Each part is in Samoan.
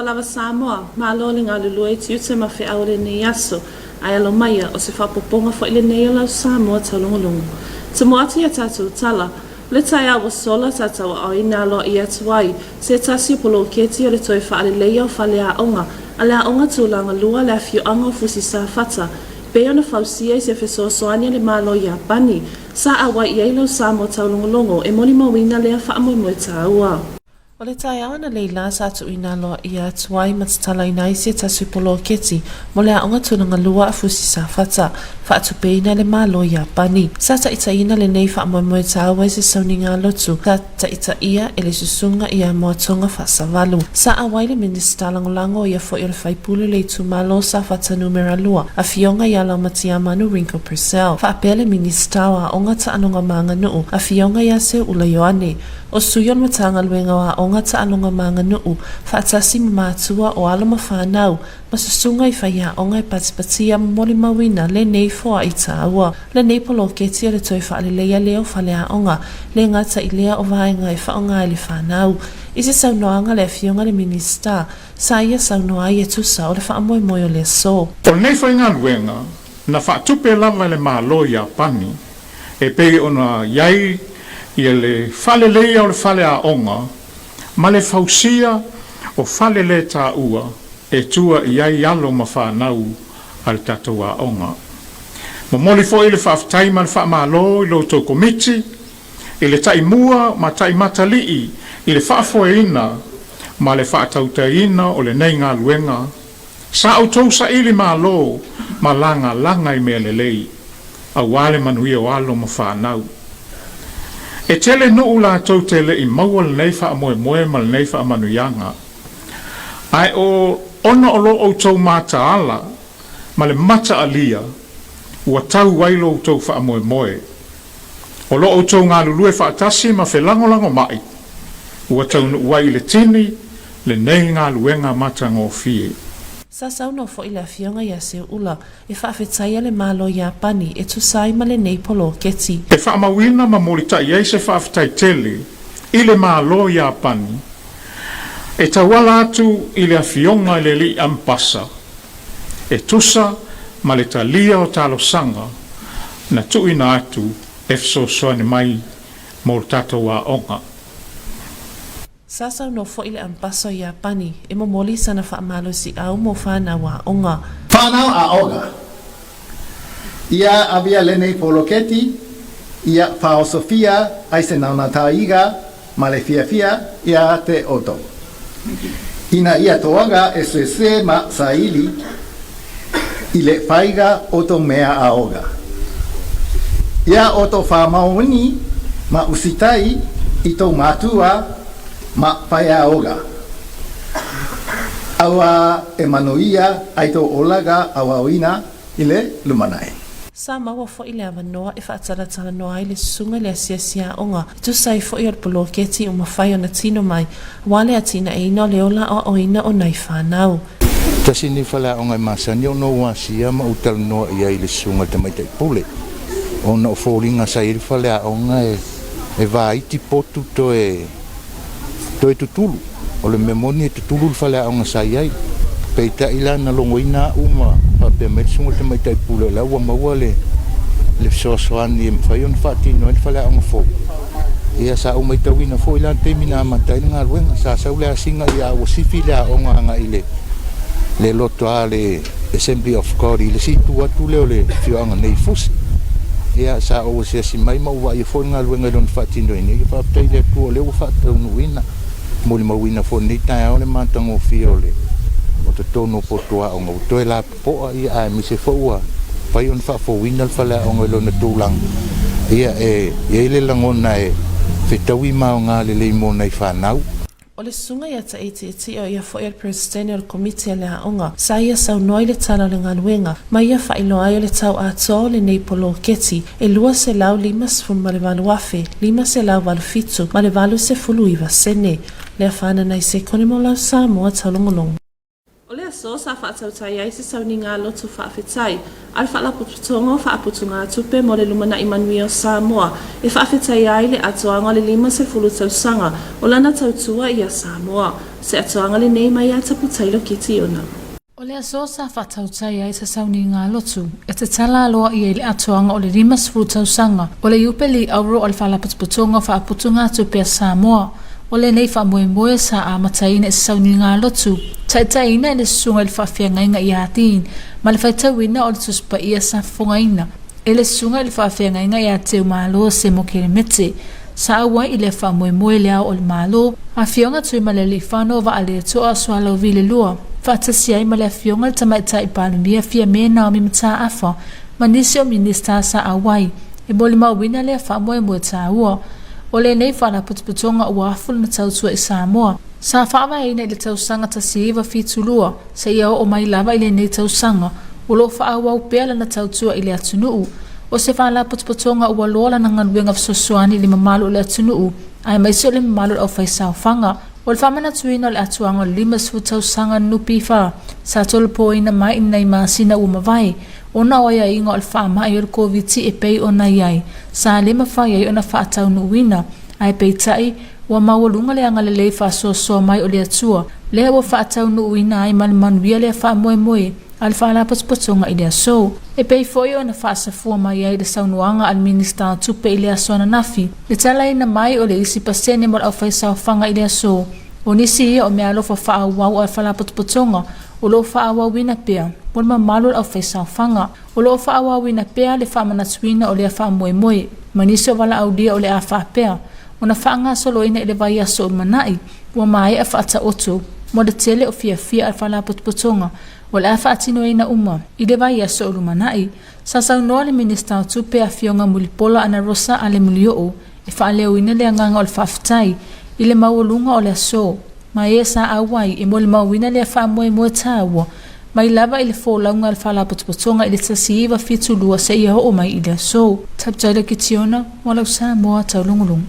lava Samoa, malo le galulue i tiute ma feau o lenei aso, ae alo maia, o se faaopoopoga foi lenei o lau Samoa taulogologo. Tumu atu i a tatou tala, o le taeao ua sola sa tauaaoina aloaia atu ai se tasi o poloketi o le toe faaleleia o faleaoga a le Aoga Tulaga Lua a le Afioaga o Fusi Safata, pei ona fausia i se fesoasoani a le Malo Iapani, sa auai i ai lau Samoa taulogologo e molimauina lea faamoemoe taua. O le taeao analeila sa tuuina aloaia atu ai ma tatalaina ai se tasi poloketi mo le aoga tulaga lua a Fusi Safata, faatupeina e le Malo Iapani. Sa taitaiina lenei faamoemoe taua i se sauniga lotu sa taitaia e le Susuga ia Moatonga Faasavalu. Sa auai le Minisita Lagolago o ia foi o le Faipule o le itumalo o Safata Numera 2, Afioga ia Laumatiamanu Ringo Purcell, faapea le Minisita o Aoga Taaloga ma Aganuu, Afioga ia Seuula Ioane. O sui o le Matagaluega o Aoga, Taaloga ma Aganuu, faatasi ma matua o alo ma fanau, ma susuga i faiaoga e patipatia ma molimauina lenei foai taua. Lenei poloketi o le toe faaleleia lea o faleaoga, le gata i lea o vaega e faaaoga ai le fanau. I se saunoaga a le Afioga i le Minisita, sa ia saunoa ai e tusa o le faamoemoe o le aso. O lenei faigaluega na faatupe lava e le Malo Iapani e pei ona i ai le faaleleia o le faleaoga ma le fausia o fale le taua e tua i ai alo ma fanau a le tatou aoga. Momoli foi le faafetai ma le faamalo i lo outou Komiti i le taimua ma taimatalii i le faafoeina ma le faatautaiina o lenei galuega. Sa outou saili malo ma lagalaga i mea lelei, aua le manuia o alo ma fanau. E tele nuu latou te le i maua lenei faamoemoe ma lenei faamanuiaga. Ae o ona o lo outou mataala ma le mataalia ua tau ai lo outou faamoemoe. O lo outou galulue faatasi ma felagolagomai ua taunuu ai i le tini lenei galuega matagofie. Sa saunoa foi le Afioga ia Seuula e faafetaia le Malo Iapani e tusa ai ma lenei poloketi. E faamauina ma molitai ai se faafetai tele i le Malo Iapani e tauala atu i le Afioga i le Alii Ambasa e tusa ma le talia o talosaga na tuuina atu e fesoasoani mai mo le tatou aoga. Sa saunoa foi le Ambasa o Iapani e momoli sana faamalosiau mo fanau aoga. Fanau aoga. Ia avea lenei poloketi ia faaosofia ai se naunataiga ma le fiafia ia te outou. Ina ia toaga e suesue ma saili i le faiga o tou mea aoga. Ia outou faamaoni ma usitai i tou matua ma faiaoga. Aua e manuia ai tou olaga auauina i le lumanai. Sa maua foi le avanoa e faatalatalanoa ai le susuga i le asiasi aoga e tusa ai foi o le poloketi ua mafai ona tino mai aua le atinaeina o le ola aoaoina o nai fanau. Tasi lenei faleaoga e masani ona ou asia ma ou talanoa i ai i le susuga i le tamaitai pule, ona o foliga sa i ai le faleaoga e vaiti potu toe toe tutulu. O le mea moni e tutulu le faleaoga sa i ai. Peitai la na logoina au ma faapea mai le susuga i le tamaitai pule o la ua maua le le fesoasoani e mafai ona faatino ai le faleaoga fou. Ia sa ou matauina foi la le taimi na amata ai le galuega, sa sau le asiga ia ua sifi le aoga agai i le le loto a le Assembly of God i le isi itu atu lea o le afioaga nei i Fusi. Ia sa ou asiasi mai ma ou vaaia foi le galuega i lona faatinoina, ia faafetai i le Atua o lea ua faataunuuina. Molimauina foi i lenei taeao le matagofie o le o totonu o potu aoga ua toe lapopoa, ia aemaise foi ua mafai ona faafouina le faleaoga i lona tulaga, ia e i ai le lagona e fetaui ma aoga lelei mo nai fanau. O le susuga ia Taʻitiʻitiʻi o ia foi o le Peresetene o le Komiti a le Aoga, sa ia saunoa i le tala o le galuega, ma ia faailoa ai o le tau atoa o lenei poloketi e $258,587.89 sene. Lea fanana i sekone mo lau Samoa taulogologo. O le aso. aso sa faatautai ai se sauniga loto faafetai a le Faalapotopotoga o Faaputugatupe mo le Lumanai Manuia o Samoa e faafetaia ai le atoaga o le 50 tausaga o lana tautua ia Samoa. Se atoaga lenei mai ia Taputailo Kitiona. O le aso sa faatautai ai se sauniga lotu e tatala aloaia i le atoaga o le 50 tausaga o le Iupeli Auro a le Faalapotopotoga o Faaputugatupe a Samoa. O lenei faamoemoe sa amataina i se sauniga lotu taitaiina e le Susuga i le Faafeagaiga ia Dean ma le faitauina o le Tusi Paia sa fofogaina e le Susuga i le Faafeagaiga ia Teumalo Semo Kelemete. Sa auai i lea faamoemoe le Ao o le Malo, Afioga Tuimalealiifano Vaaletoa Sualauvi le Lua, faatasi ai ma le Afioga i le Tamaitai Palemia Fiame Naomi Mataafa ma nisi o Minisita sa auai e molimauina lea faamoemoe taua. O lenei faalapotopotoga ua afu lana tautua i Samoa. Sa faavaeina i le tausaga 1972 seia oo mai lava i lenei tausaga, o lo o faaauau pea lana tautua i le atunuu. O se faalapotopotoga ua loa lana galuega fesoasoani i le mamalu o le atunuu, aemaise o le mamalu o le aufaisaofaga. O le faamanatuina o le atoaga o le 50 tausaga NPF sa tolopoina mai i nai masina ua mavae, ona o aiaiga o le faamai o le Koviti e pei ona i ai, sa le mafai ai ona faataunuuina. Ae peitai, ua maualuga le agalelei faasoasoa mai o le Atua, lea ua faataunuuina ai ma le manuia lea faamoemoe a le Faalapotopotoga i le aso. E pei foi ona faasafua mai ai le saunoaga a le Minisita o Tupe i le aso ananafi, le talaina mai o le isi pasene mo le aufaisaofaga i le aso. O nisi ia o meaalofa faaauau a le Faalapotopotoga o lo o faaauauina pea mo le mamalu o le aufaisaofaga. O lo o faaauauina pea le faamanatuina o lea faamoemoe ma nisi o valaaulia o le a faapea ona faagasoloina i le vaiaso o lumanai ua maea faataoto mo le tele o fiafia a le Faalapotopotoga o le a faatinoina uma i le vaiaso o lumanai. Sa saunoa le Minisita o Tupe Afioga Mulipola Anarosa Ale Mulioo e faaleoina le agaga o le faafetai i le maualuga o le aso ma e sa auai e molimauina lea faamoemoe taua mai lava i le folauga a le Faalapotopotoga i le 1972 seia oo mai i le aso. Tautaila Kitiona, mo lau Samoa taulogologo.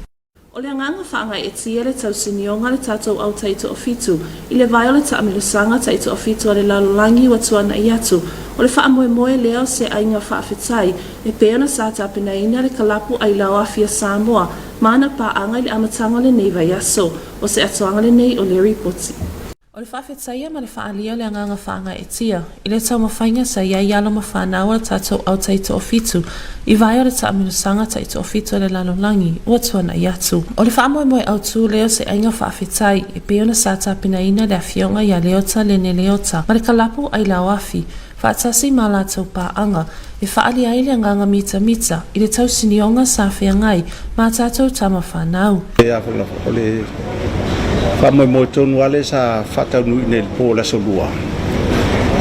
O le agaga faagaeetia le tausinioga a le tatou au taitoafitu i le vae o le taamilosaga taitoafitu a le lalolagi ua tuanai atu. O le faamoemoe lea o se aiga faafetai e pei ona sa tapenaina le kalapu Ailaoafi a Samoa ma ana paaga i le amataga o lenei vaiaso. O se atoaga lenei o le Ripoti. O le faafetaia ma le faaalia o le agaga faagaeetia i le taumafaiga sa i ai alo ma fanau a le tatou au taitoafitu i vae o le taamilosaga taitoafitu a le lalolagi ua tuanai atu. O le faamoemoe autu lea o se aiga faafetai e pei ona sa tapenaina le afioga ia Leota Lene Leota ma le kalapu Ailaoafi faatasi ma latou paaga e faaali ai le agaga mitamita i le tausinioga sa feagai ma a tatou tama fanau. O le faamoemoe tonu lava lea sa faataunuuina i le po o le Aso Lua,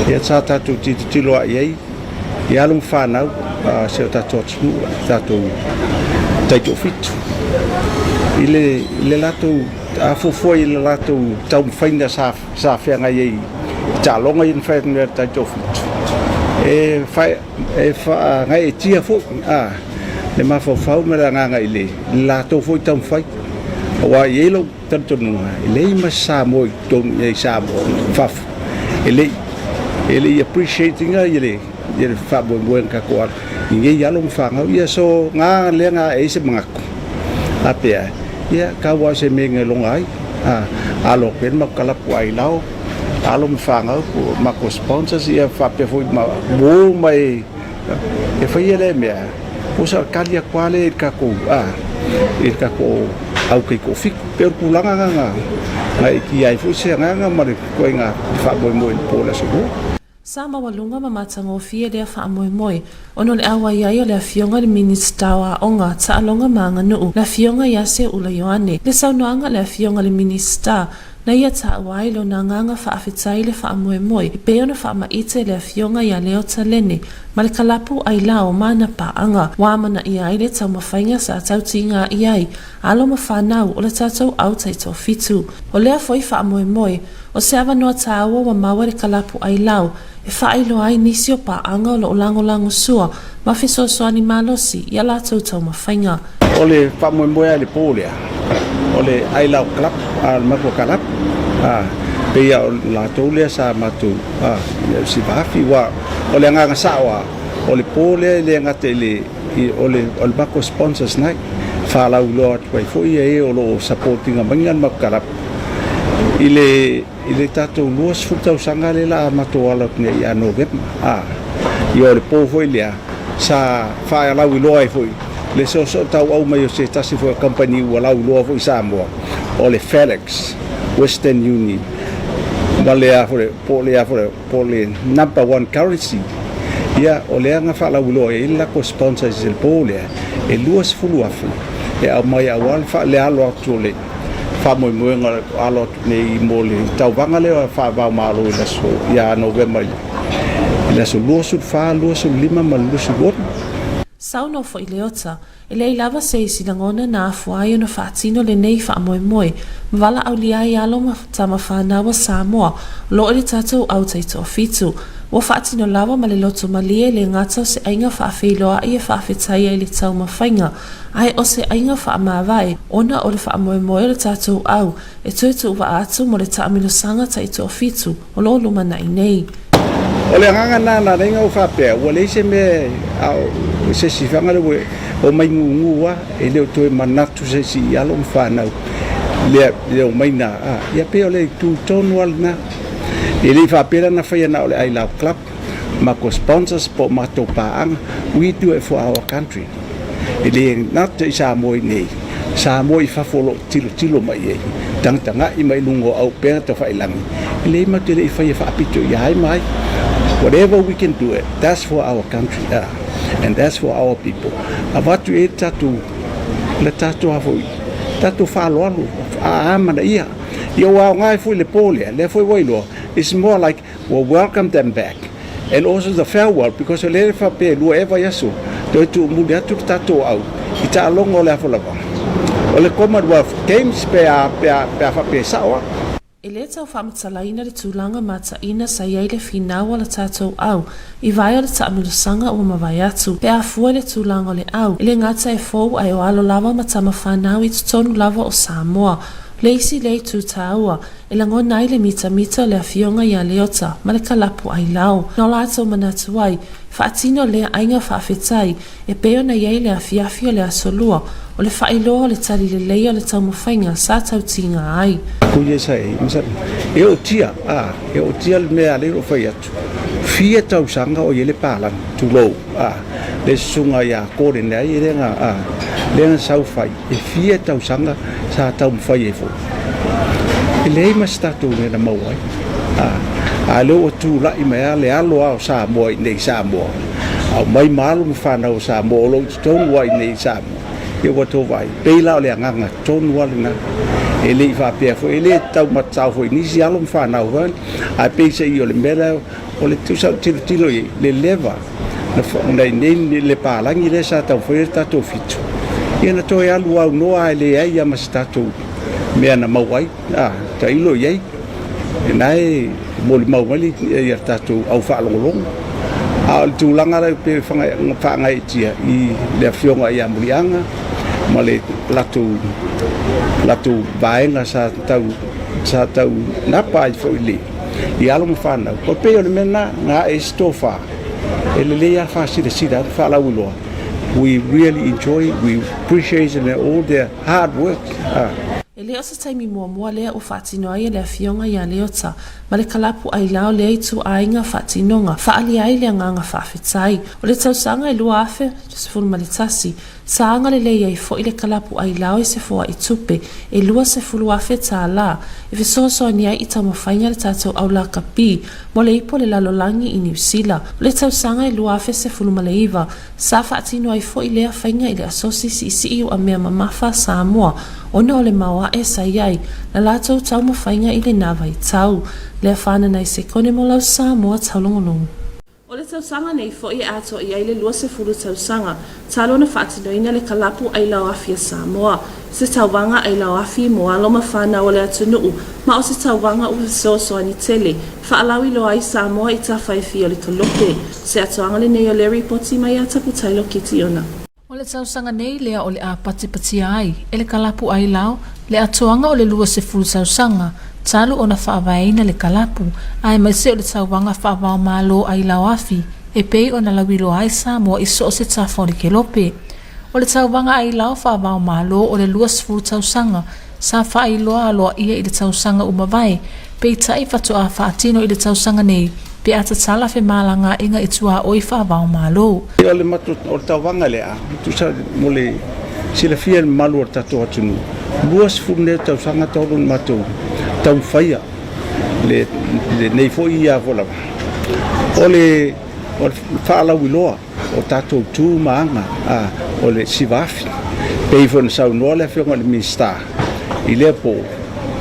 ia sa tatou tilotilo lava i ai i alo ma fanau a si o tatou atunuu, tatou taitoafitu i le latou fuafua i le latou taumafaiga sa sa feagai ai i taaloga ia na fai atu nei a le taitoafitu, e e faagaeetia foi a le mafaufau ma le agaga i le latou foi taumafai. Aua e i ai lou talitonuga, e leai ma se Samoa i totonu i Samoa i fafo e le i appreciate ina le faamoemoe na tatou alu i nei alo ma fanau. Ia so na lea na ae ai se manatu faapea, ia tau lava o se mea na iloga ai, alo atu ai le matou kalapu ailao, alo ma fanau po o matou sponsors ia faapea foi ma uo ma e e faia lea mea, o sa tali atu lava lea i le tatou i le tatou au taitoafitu. E pei o le tulaga lena na aikia ai foi se agaga ma le ituaiga faamoemoe i le po o le Aso Lua. Sa maualuga ma matagofie lea faamoemoe ona o le auai ai o le Afioga i le Minisita o Aoga, Taaloga ma Aganuu, le Afioga ia Seuula Ioane. Le saunoaga a le Afioga i le Minisita, na ia taua ai lona agaga faafetai i le faamoemoe e pei ona faamaite le Afioga ia Leota Lene ma le kalapu ailao ma ana paaga. Ua amanaia ai le taumafaiga sa tautiga i ai alo ma fanau o le tatou au taitoafitu. O lea foi faamoemoe, o se avanoa taua ua maua i le kalapu ailao e faailoa ai nisi o paaga o lo o lagolago sua ma fesoasoani malosi i a latou taumafaiga. O le faamoemoe lava i le po lea, o le Ailao Club, a o le matou kalapu, a. Pei a o latou lea sa matou a sivafi aua o le agaga sao a o le po lea e le gata i le o le o le matou sponsors night faalauiloa atu ai foi e o lo o support ina mai le matou kalapu i le I le tatou 20 tausaga lea la a matou ala atu nei ia Novema, a, ia o le po foi lea sa faalauiloa ai foi le soosootauau mai o se tasi foi o kamupani ua lauiloa foi i Samoa, o le FedEx, Western Union, ma le a foi, po o le a foi, po o le number one currency. Ia, o lea na faalauiloa ai le latou sponsors i le po lea, e $20,000 e aumai aua le faalealo atu o le faamoemoega o alo atu nei mo le tauvaga lea faava-o-Malo i le aso ia Novema i le aso 24, 25 ma le 26. Saunoa foi Leota, e leai lava se isi lagona na afua ai ona faatino lenei faamoemoe ma valaaulia ai alo ma tama fanau a Samoa o lo o i le tatou au taitoafitu. Ua faatino lava ma le loto malie le gata o se aiga faafeiloai e faafetai ai le taumafaiga Ae o se aiga faamavae, ona o le faamoemoe o le tatou au e toe tuuvaa atu mo le taamilosaga taitoafitu o lo o lumanai nei. O le agaga lena na ala ai ona ou faapea, ua leai se mea a o se isi faga lea ua omai gugu lava, e le o toe manatu se isi i alo ma fanau lea le omaiga a, ia pei o le itu tonu lava lena. E le i faapea la na faia na o le Ailao Club, matou sponsors po o matou paaga, we do it for our country. E le gata i Samoa i nei, Samoa i fafo o lo o tilotilo mai i ai, tagatagai mai luga o auupega tafailangi, e leai matou te le i faia faapito ia ai ma ai. Whatever we can do it, that's for our country and that's for our people. Avatu i ai le tatou, le tatou a foi, tatou faaaloalo, amanaia. Ia ua aoga ai foi le po lea, lea foi ua iloa, it's more like Ua welcome them back and also the farewell because o lea e faapea e lua ea vaiaso toe tuumuli atu le tatou au i taaloga o le afa lava o le Commonwealth Games pe a pe a pe a faapea e sao a. E le tau faamatalaina le tulaga mataina sa i ai le finau a le tatou au i vae o le taamilosaga ua mavae atu, pe a fua i le tulaga o le au, e le gata e fou ae o alo lava ma tama fanau i totonu lava o Samoa. O le isi lea itu taua, E lagona ai le mitamita o le Afioga ia Leota ma le kalapu ailao. Na o latou manatu ai, faatino lea aiga faafetai e pei ona i ai le afiafi o le Aso Lua, o le faailoa o le tali lelei o le taumafaiga sa tautiga ai. Ko ia sa e masalo e ootia a e ootia le mea lea o fai atu fia tausaga o ia le palangi tulou a le susuga ia Gordon ai e le na a le na sau fai E fia tausaga sa taumafai ai foi. E leai ma se tatou mea na maua ai. A, a lea ua tulai mai lava le alo lava o Samoa i inei i Samoa, aumai ma alo ma fanau o Samoa o lo o i totonu lava i inei i Samoa, ia ua tou vaai, pei la o le agaga tonu lava lena. E le i faapea foi, e le taumatatao foi i nisi alo ma fanau foi, ae peiseai o le mea lea O le tusa o tilotilo i le leva na i nei le palagi lea sa taumafai ai le tatou fitu, ia na toe alu aunoa ae leai lava ma se tatou mea na maua ai, a, tailo i ai. Na e molimau mai le tatou au faalogologo. A o le tulaga la e faagaeetia i le afioga ia Muliaga ma le latou latou vaega sa tau sa tau napa ai foi le i alo ma fanau. E pei o le mea lena, na ae ai se tofa, e lelei lava le faasilasila atu, faalauiloa. We really enjoy, we appreciate all their hard work. E le o se taimi muamua lea ua faatino ai e le Afioga ia Leota ma le kalapu ailao lea ituaiga faatinoga faaalia ai le agaga faafetai. O le tausaga e 2011, Sa agalelei ai foi le kalapu ailao i se foai tupe e $20,000 e fesoasoani ai i taumafaiga a le tatou au lakapi mo le ipu o le lalolagi i Niu Sila. O le tausaga e 2019, sa faatino ai foi lea faiga i le Asosi Siisii Uamea Mamafa a Samoa ona o le maoae sa i ai la latou taumafaiga i lena vaitau. Lea whanana i sekone mo lau Samoa taulogologo. O le tausaga nei foi e atoa i ai le 20 tausaga talu ona faatinoina le kalapu Ailaoafi a Samoa, se tauvaga ailaoafi mo alo ma fanau o le atunuu, ma o se tauvaga ua fesoasoani tele, faalauiloa ai Samoa i tafa e fia o le kalope. Se atoaga lenei o le ripoti mai ia Taputailo Kitiona. O le tausaga nei lea o le a patipatia ai e le kalapu ailao le atoaga o le 20 tausaga Talu ona faavaeina le kalapu, aemaise o le tauvaga faavaomalo ailaoafi e pei ona lauiloa ai Samoa i so o se tafa o le kelope. O le tauvaga ailao faavaomalo o le 20 tausaga sa faailoa aloaia i le tausaga ua mavae, peitai faatoa faatino i le tausaga nei pe a tatala femalagaaiga i tuaoi faavaomalo. O le matou o le tauvaga lea, e tusa mo le silafia e le mamalu o le tatou atunuu, 20 nei tausaga talu ona matou taumafaia le lenei foi ia foi lava o le o le faalauiloa o tatou tu ma aga a o le siva afi. Pei foi ona saunoa le Afioga i le Minisita i lea po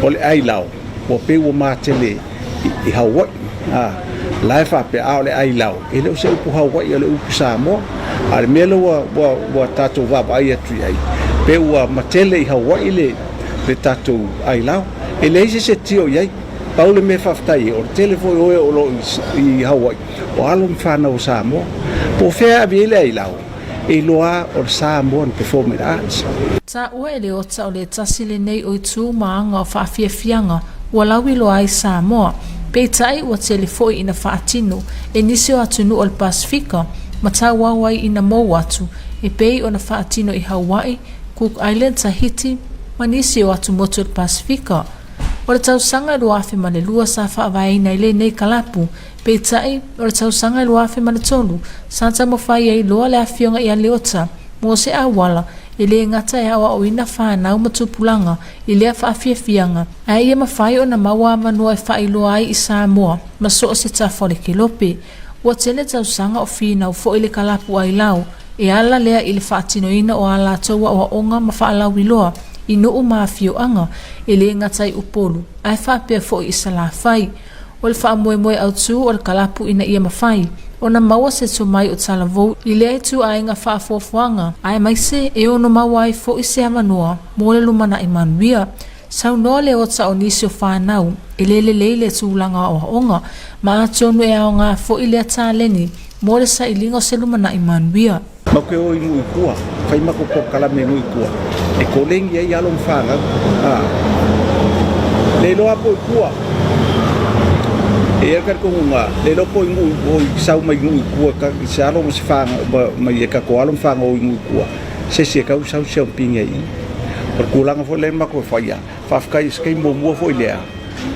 o le ailao ua pei ua matele i Hawaii a la e faapea a o le ailao e le o se upu Hawaii o le upu Samoa. A o le mea lea ua ua ua tatou vaavaai atu i ai pei ua matele i Hawaii le le tatou ailao. E leai se isi e tio i ai. Pau le mea faafetai ai o le tele foi o e o lo o i Hawaii o alo ma fanau o Samoa. Po o fea e ave i ai le ailao, e iloa lava o le Samoan Performing Arts. Taua e le ota o le tasi lenei o itu ma aga o faafiafiaga ua lauiloa ai Samoa, peitai ua tele foi ina faatino e nisi o atunuu o le Pasefika ma tauau ai ina mou atu e pei ona faatino i Hawaii, Cook Island, Tahiti ma nisi o atumotu o le Pasefika. O le tausaga e 2002 sa faavaeina ai lenei kalapu, peitai, o le tausaga e 2003 sa taumafai ai loa le afioga ia Leota mo se auala e le gata e aoaoina fanau ma tupulaga i lea faafiafiaga, ae ia mafai ona maua avanoa e faailoa ai i Samoa ma so o se tafa o le kelope. Ua tele tausaga o finau foi le kalapu ailao e ala lea i le faatinoina o a latou aoaoga ma faalauiloa i nuu ma afioaga e le gata i Upolu ae faapea foi i Salafai. O le faamoemoe autu o le kalapu ina ia mafai ona maua se tomai o talavou i lea ituaiga faafoafoaga aemaise e ono maua ai foi se avanoa mo le lumanai manuia. Saunoa le ota o nisi o fanau e le lelei le tulaga aoaoga ma atonu e aoga foi lea taleni mo le sailiga o se lumanai manuia. Mau ke o i nuu i tua, fai matou polokalame i nuu i tua e koleni ai alo ma fanau. A le iloa po i tua, e i ai le talitonuga, le iloa po i nuu o i sau mai nuu i tua i se alo ma se fanau mai e tatou alo ma fanau o i nuu i tua, se isi e tau sau siampini ai i i. O le tulaga foi lea na matou faia, faafetai i se taimi muamua foi lea,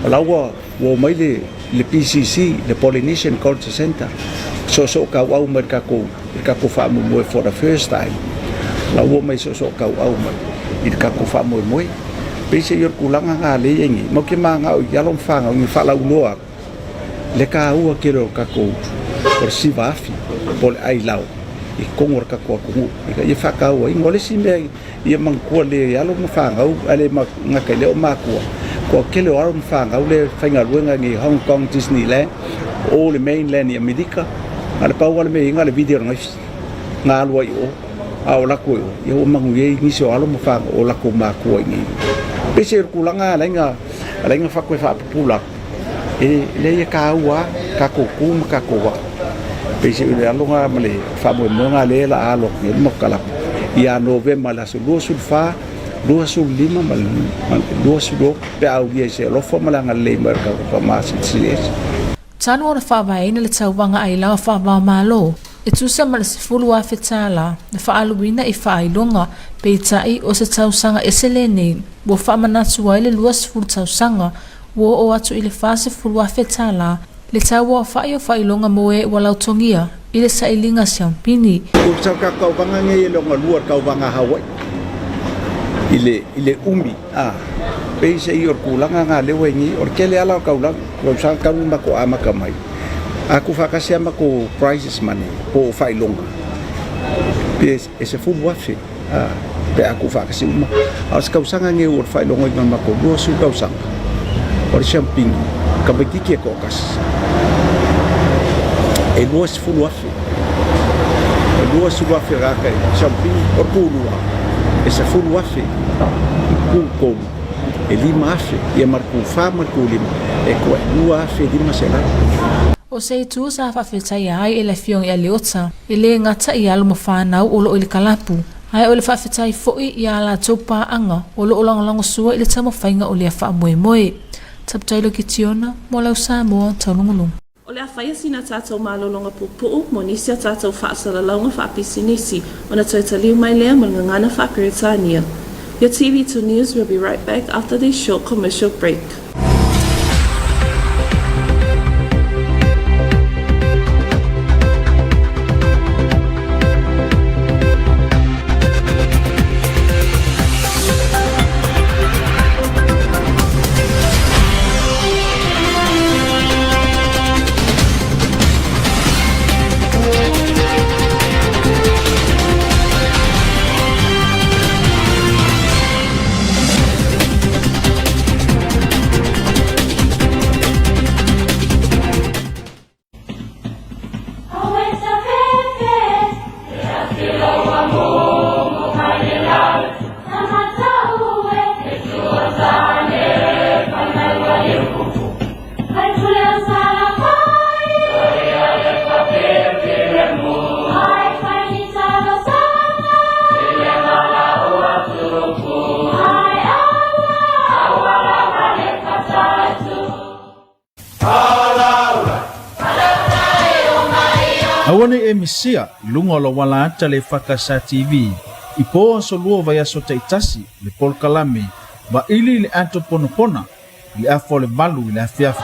o la ua ua omai le le PCC, le Polynesian Culture Centre, soosootauau mai le tatou i le tatou faamoemoe for the first time, o la ua omai soosootauau mai i le tatou faamoemoe. Peiseai o le tulaga lena lea e i ai nei, matou te mananao i alo ma fanau ina ia faalauiloa atu le taua tele o le tatou o le siva afi po o le ailao i totonu o le tatou atunuu ina ia faatauaina. O le isi mea ia manatua le alo ma fanau ae le gata i lea o matua, toatele o alo ma fanau lea faigaluega i Hong Kong Disneyland o le mainland i Amerika, na o le pau lava le mea e i ai na o le vili o le gaifi na alu ai i o, a o latou i o, ia ua manuia ai nisi o alo ma fanau o latou matua i inei. Peiseai o le tulaga lena e ala ai ona toe faapupula atu, E leai e taua lava tatou tu ma tatou vaa. Peiseai o le alo lena ma le faamoemoega lea o le a alo atu nei le matou kalapu ia Novema i le aso 24, 25 ma le 26 pe a aulia i se alofa ma le agalelei mai o le tatou Tama Silisili Ese. Talu ona faavaeina le tauvaga ailao faava-o-Malo, e tusa ma le $10,000 na faaaluina i faailoga, peitai o se tausaga ese lenei ua faamanatu ai le 20 tausaga Ua oo atu i le $40,000 le tau aofai o faailoga mo e ua lautogia i le sailiga siampini. Ua sau tatou tauvaga nei e lona lua le tauvaga a Hawaii i le i le umi a peiseai o le tulaga na lea ua i nei o le tele ala o taulaga tausaga talu ona matou amata mai a tuufaatasi a matou prizes money po o faailoga pe e 10,000 a, pe a tuufaatasi uma. A o se tausaga nei ua faailogaina e matou 20 tausaga, o le siampini, tamaititi e toatasi, e 20,000. E 20,000 tagata e siampini, o le pulua e 10,000, i le pulutolu e 5,000, ia ma le pulufa ma le pululima e toa 2,500. O se itu sa faafetaia ai e le Afioga ia Leota, E le gata i alo ma fanau o lo o i le kalapu, ae o le faafetai foi i a latou paaga o lo o lagolagosua i le taumafaiga o lea faamoemoe. Tapu Taylor Kitiona, mo lau Samoa taulogologo. O le a faia sina tatou malologa puupuu mo nisi a tatou faasalalauga faapisinisi ona toe taliu mai lea mo le gagana faa-Peretania. Your TV2 News will be right back after this short commercial break. Aua ne i e misia i luga o lou ala ata le EFKS TV i po aso lua o vaiaso taitasi le polokalame Vaili i le Ato Ponapona i le afa o le valu i le afiafi.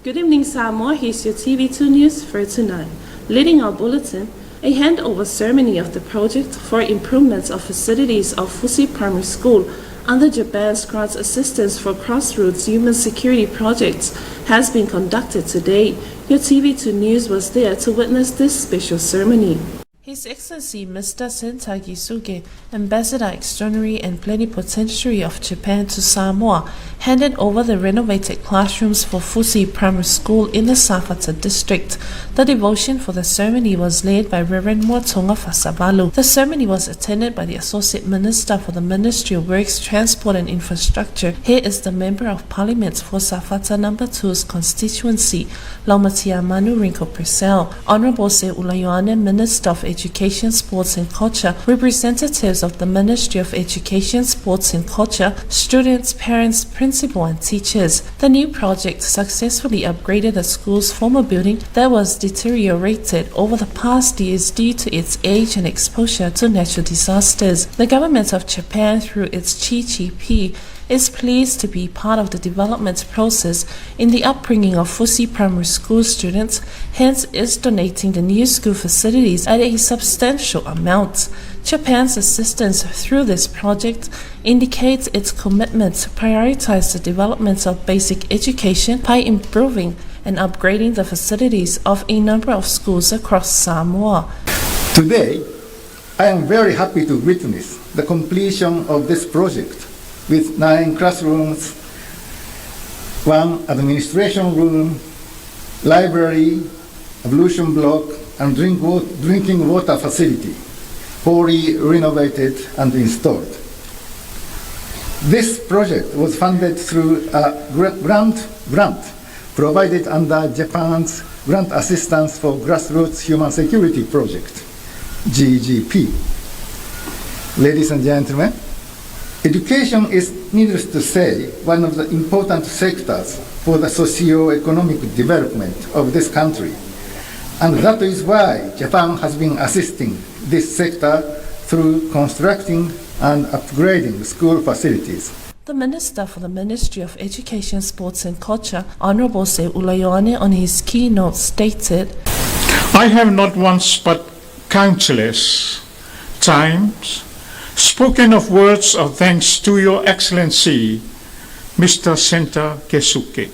Good evening Samoa, here's your TV2 News for tonight. Leading our bulletin, a handover ceremony of the project for improvements of facilities of Fusi Primary School under Japan's Grant Assistance for Crossroads Human Security Projects has been conducted today. Your TV2 News was there to witness this special ceremony. His Excellency Mr. Senta Gisuke, Ambassador Extraordinary and Plenipotentiary of Japan to Samoa, handed over the renovated classrooms for Fusi Primary School in the Safata district. The devotion for the ceremony was led by Reverend Moatonga Fasavalu. The ceremony was attended by the Associate Minister for the Ministry of Works, Transport and Infrastructure. Here is the Member of Parliament for Safata Number 2's constituency, Laumatia Manu Rinko Purcell, Honorable Seuula Ioane, Minister of Education, Sports and Culture, representatives of the Ministry of Education, Sports and Culture, students, parents, principal and teachers. The new project successfully upgraded the school's former building that was deteriorated over the past years due to its age and exposure to natural disasters. The government of Japan, through its GGP, is pleased to be part of the development process in the upbringing of Fusi Primary School students, hence is donating the new school facilities at a substantial amount. Japan's assistance through this project indicates its commitment to prioritize the development of basic education by improving and upgrading the facilities of a number of schools across Samoa. Today, I am very happy to witness the completion of this project with nine classrooms, one administration room, library, ablution block, and drink drinking water facility, wholly renovated and installed. This project was funded through a grant, grant provided under Japan's Grant Assistance for Grassroots Human Security Project, GGP. Ladies and gentlemen, education is, needless to say, one of the important sectors for the socio-economic development of this country. And that is why Japan has been assisting this sector through constructing and upgrading school facilities. The Minister for the Ministry of Education, Sports and Culture, Honorable Seuula Ioane, on his keynote stated, I have not once but countless times spoken of words of thanks to Your Excellency, Mr. Senta Kesuke,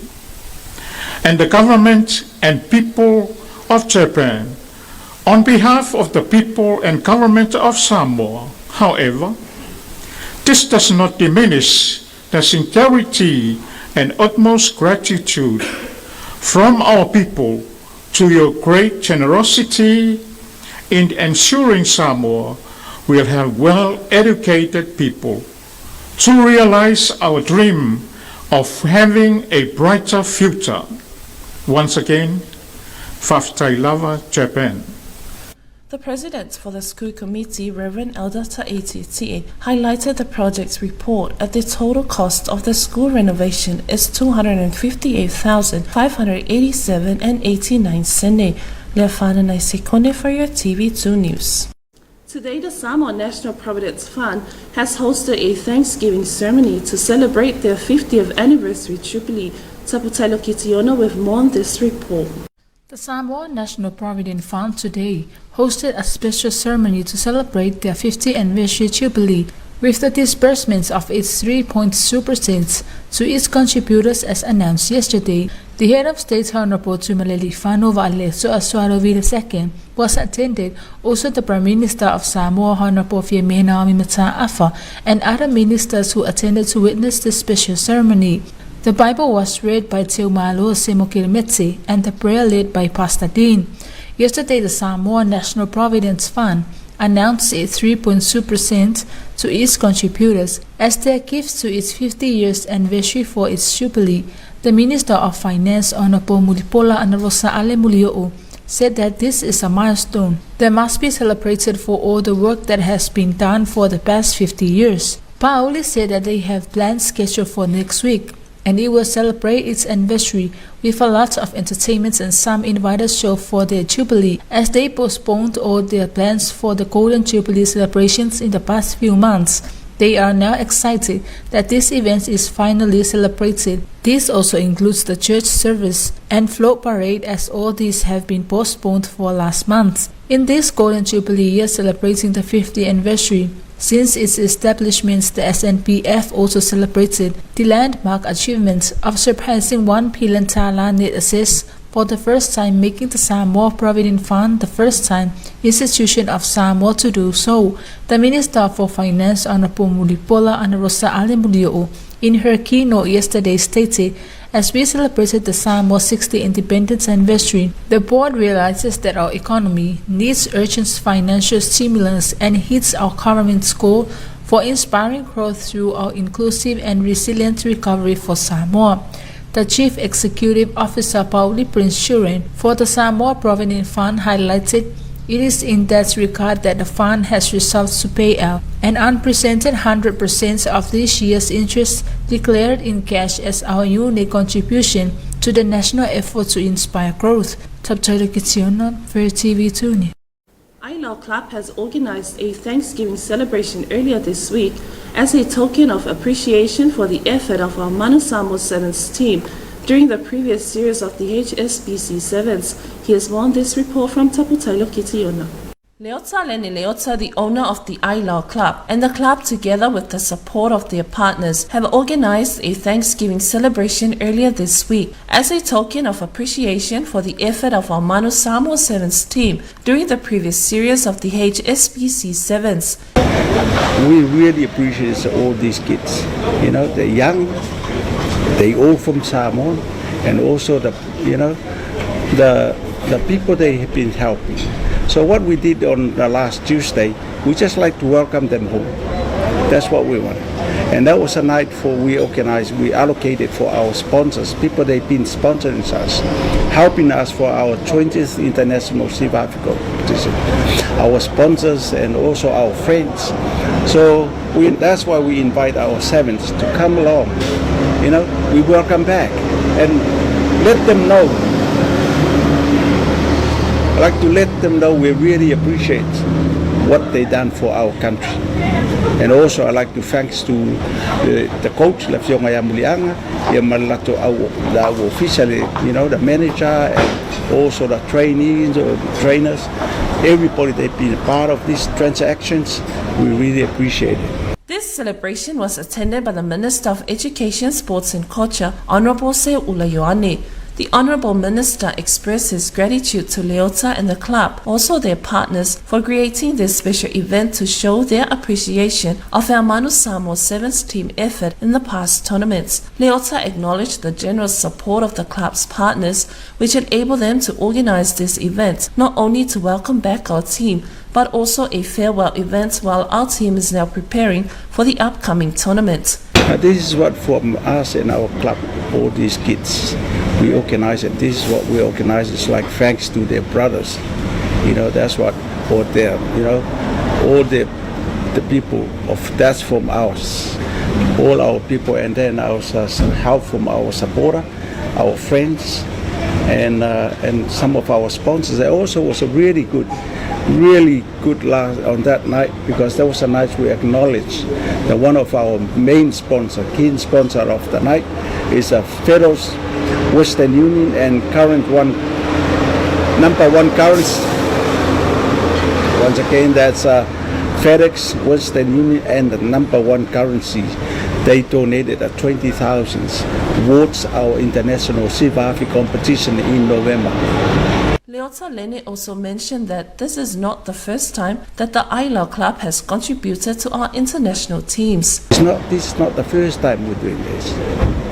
and the government and people of Japan on behalf of the people and government of Samoa. However, this does not diminish the sincerity and utmost gratitude from our people to your great generosity in ensuring Samoa will have well-educated people to realize our dream of having a brighter future. Once again, Faafetai lava, Japan. The president for the school committee, Reverend Elder Ta'iti Ti'e, highlighted the project's report at the total cost of the school renovation is 258,587 and 89 sene. Leafana Sekone for your TV2 News. Today, the Samoa National Provident Fund has hosted a Thanksgiving ceremony to celebrate their 50th anniversary jubilee. Taputailo Kitiona with more on this report. The Samoa National Provident Fund today hosted a special ceremony to celebrate their 50th anniversary jubilee with the disbursements of its 3.2% to its contributors as announced yesterday. The head of state, Honorable Tuimalealiifano Vaaletoa Sualauvi II, was attended also the Prime Minister of Samoa, Honorable Fiame Naomi Mata'afa, and other ministers who attended to witness this special ceremony. The Bible was read by Teumalo Semokilmeti and the prayer led by Pastor Dean. Yesterday, the Samoa National Provident Fund announced its 3.2% to its contributors as their gift to its 50 years anniversary for its jubilee. The Minister of Finance, Honorable Mulipola Anarosa Ale Molioo, said that this is a milestone that must be celebrated for all the work that has been done for the past 50 years. Paoli said that they have plans scheduled for next week and it will celebrate its anniversary with a lot of entertainment and some invited show for their jubilee, as they postponed all their plans for the Golden Jubilee celebrations in the past few months. They are now excited that this event is finally celebrated. This also includes the church service and float parade, as all these have been postponed for last month. In this Golden Jubilee year celebrating the 50th anniversary, since its establishment, the SNPF also celebrated the landmark achievement of surpassing 1 billion tala net assets for the first time, making the Samoa Provident Fund the first time institution of Samoa to do so. The Minister for Finance, Honorable Mulipola Anarosa Ale Molioo, in her keynote yesterday stated, as we celebrated the Samoa 60th independence anniversary, the board realizes that our economy needs urgent financial stimulus and hits our government's goal for inspiring growth through our inclusive and resilient recovery for Samoa. The Chief Executive Officer, Pauli Prince Shuren, for the Samoa Provident Fund highlighted it is in that regard that the fund has resolved to pay out an unprecedented 100% of this year's interest declared in cash as our unique contribution to the national effort to inspire growth. Taptailo Kitiona for TV2 News. Ailao Club has organized a Thanksgiving celebration earlier this week as a token of appreciation for the effort of our Manu Samoa Sevens team during the previous series of the HSBC Sevens. Here's more on this report from Taputailo Kitiona. Leota Leni Leota, the owner of the Ailao Club, and the club, together with the support of their partners, have organized a Thanksgiving celebration earlier this week as a token of appreciation for the effort of our Manu Samoa Sevens team during the previous series of the HSBC Sevens. We really appreciate all these kids. You know, they're young, they all from Samoa, and also the, you know, the, the people they have been helping. So what we did on the last Tuesday, we just like to welcome them home. That's what we want. And that was a night for we organized, we allocated for our sponsors, people they've been sponsoring us, helping us for our 20th International Siva Afi competition. Our sponsors and also our friends. So we, that's why we invite our sevens to come along. You know, we welcome back and let them know I like to let them know we really appreciate what they done for our country. And also I like to thanks to the, the coach, le Afioga ia Muliaga, ia ma le latou au, the au official, you know, the manager and also the trainees or trainers, everybody they've been a part of these transactions. We really appreciate it. This celebration was attended by the Minister of Education, Sports and Culture, Honorable Seuula Ioane. The Honorable Minister expressed his gratitude to Leota and the club, also their partners, for creating this special event to show their appreciation of our Manu Samoa Sevens team effort in the past tournaments. Leota acknowledged the generous support of the club's partners, which enabled them to organize this event, not only to welcome back our team, but also a farewell event while our team is now preparing for the upcoming tournament. This is what from us and our club, all these kids, we organize it. This is what we organize. It's like thanks to their brothers. You know, that's what, or their, you know, all the the people of that's from us, all our people, and then our help from our supporter, our friends, and uh, and some of our sponsors. It also was a really good, really good last on that night because that was a night we acknowledged that one of our main sponsor, key sponsor of the night, is a Feroz Western Union and current one number one currency. Once again, that's uh, FedEx, Western Union, and the number one currency. They donated a 20,000 towards our international Sivafi competition in November. Leota Lene also mentioned that this is not the first time that the Ailao Club has contributed to our international teams. It's not, this is not the first time we're doing this.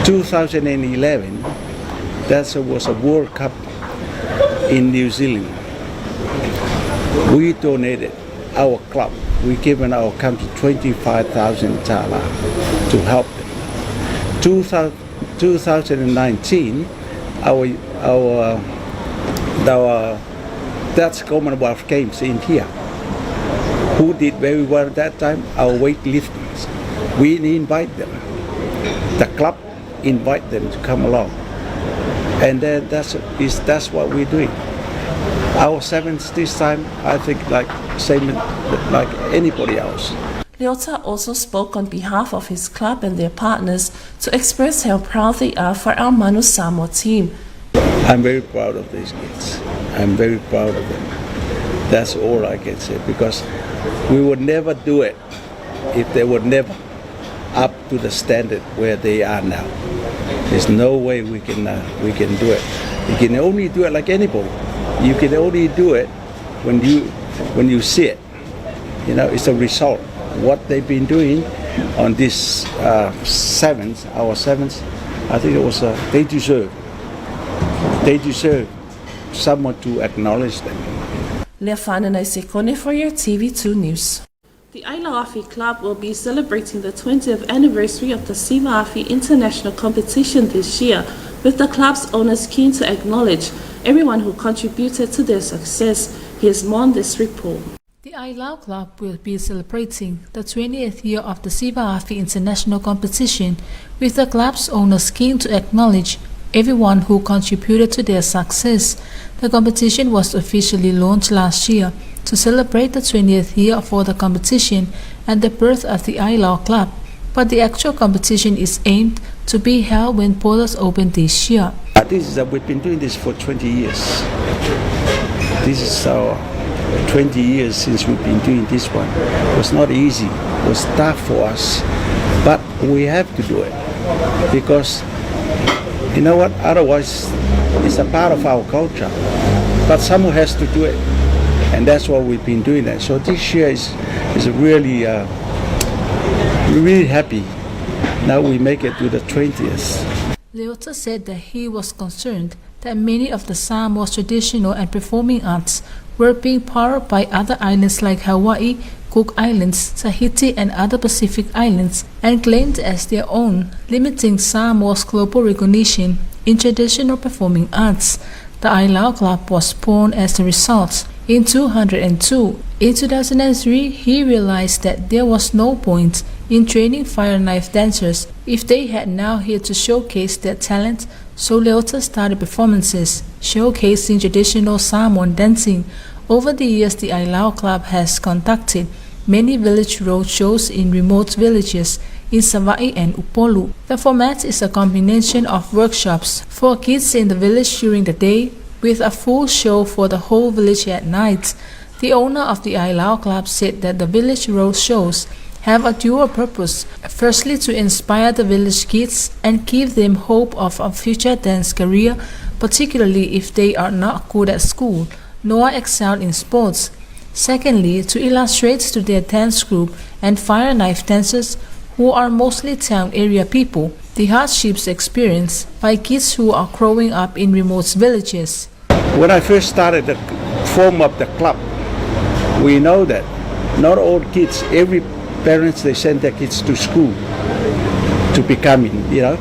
2011, that was a World Cup in New Zealand. We donated our club, we given our country 25,000 tala to help them. 2019, our, our, our that's Commonwealth Games in here. Who did very well at that time? Our weightlifters. We invite them. The club invite them to come along. And then that's, is, that's what we're doing. Our sevens this time, I think like same like anybody else. Leota also spoke on behalf of his club and their partners to express how proud they are for our Manu Samoa team. I'm very proud of these kids. I'm very proud of them. That's all I can say because we would never do it if they were never up to the standard where they are now. There's no way we can uh, we can do it. You can only do it like anybody. You can only do it when you when you see it. You know, it's a result. What they've been doing on this uh, sevens, our sevens, I think it was uh, they deserve. They deserve someone to acknowledge them. Leafana Sekone for your TV2 News. The Ailao Club will be celebrating the 20th anniversary of the Siva Afi International Competition this year, with the club's owners keen to acknowledge everyone who contributed to their success. Here's more on this report. The Ailao Club will be celebrating the 20th year of the Siva Afi International Competition, with the club's owners keen to acknowledge everyone who contributed to their success. The competition was officially launched last year to celebrate the 20th year for the competition and the birth of the Ailao Club, but the actual competition is aimed to be held when borders open this year. Uh, this is, uh, we've been doing this for 20 years. This is our 20 years since we've been doing this one. It was not easy. It was tough for us, but we have to do it because you know what? Otherwise, it's a part of our culture. But someone has to do it, and that's what we've been doing. That. So this year is is really uh, really happy. Now we make it to the 20th. Leota said that he was concerned that many of the Samoa's traditional and performing arts were being powered by other islands like Hawaii Cook Islands, Tahiti and other Pacific islands and claimed as their own, limiting Samoa's global recognition in traditional performing arts. The Ailao Club was born as a result. In 202, in 2003, he realized that there was no point in training fire knife dancers if they had now here to showcase their talent, so Leota started performances showcasing traditional Samoan dancing. Over the years, the Ailao Club has conducted many village road shows in remote villages in Savaii and Upolu. The format is a combination of workshops for kids in the village during the day with a full show for the whole village at night. The owner of the Ailao Club said that the village road shows have a dual purpose. Firstly, to inspire the village kids and give them hope of a future dance career, particularly if they are not good at school nor excel in sports. Secondly, to illustrate to their dance group and fire knife dancers, who are mostly town area people, the hardships experienced by kids who are growing up in remote villages. When I first started to form up the club, we know that not all kids, every parents, they send their kids to school to becoming, you know,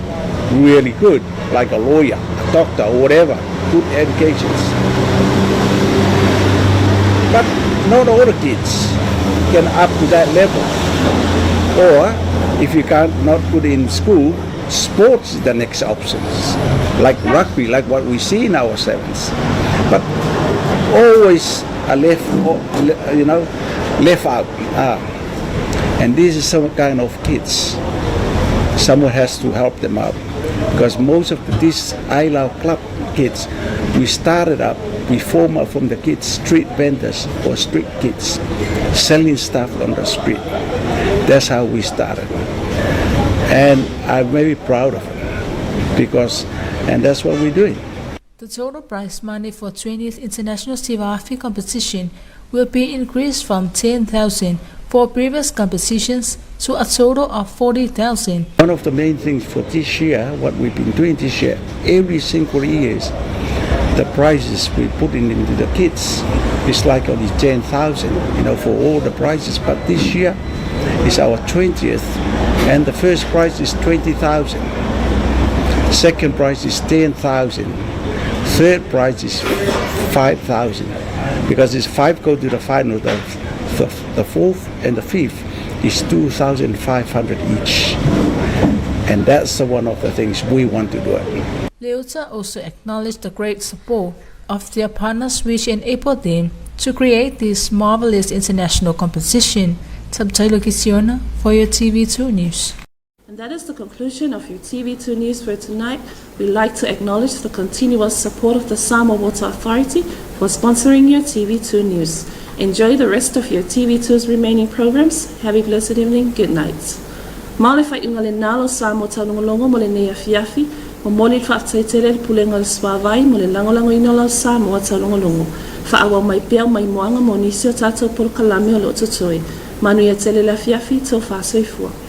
really good, like a lawyer, a doctor, or whatever, good educations. But not all the kids can up to that level. Or if you can't not put in school, sports is the next options, like rugby, like what we see in our sevens. But always a left, you know, left out. And this is some kind of kids. Someone has to help them out because most of these Ailao Club kids, we started up, we form up from the kids, street vendors or street kids, selling stuff on the street. That's how we started. And I'm very proud of it because, and that's what we're doing. The total prize money for 20th International Siva Afi competition will be increased from 10,000 for previous competitions to a total of 40,000. One of the main things for this year, what we've been doing this year, every single year is the prizes we put in into the kids is like only 10,000, you know, for all the prizes. But this year is our 20th, and the first prize is 20,000. Second prize is 10,000. Third prize is 5,000. Because it's five go to the final, the, the, the fourth and the fifth is 2,500 each. And that's the one of the things we want to do it. Leota also acknowledged the great support of their partners which enabled them to create this marvelous international competition. Tabtailo Kisiona for your TV2 News. And that is the conclusion of your TV2 News for tonight. We'd like to acknowledge the continuous support of the Samoa Water Authority for sponsoring your TV2 News. Enjoy the rest of your TV2's remaining programs. Have a blessed evening. Good night. Ma o le faaiuga lenā lo Samoa Taulogologo mo lenei afiafi, momoli le faafetai tele i le Pulega o le Suavai mo le lagolagoina o lau Samoa Taulogologo. Faaauau mai pea o maimoaga mo nisi o tatou polokalame o lo o totoe. Manuia tele le afiafi, tofa soifua.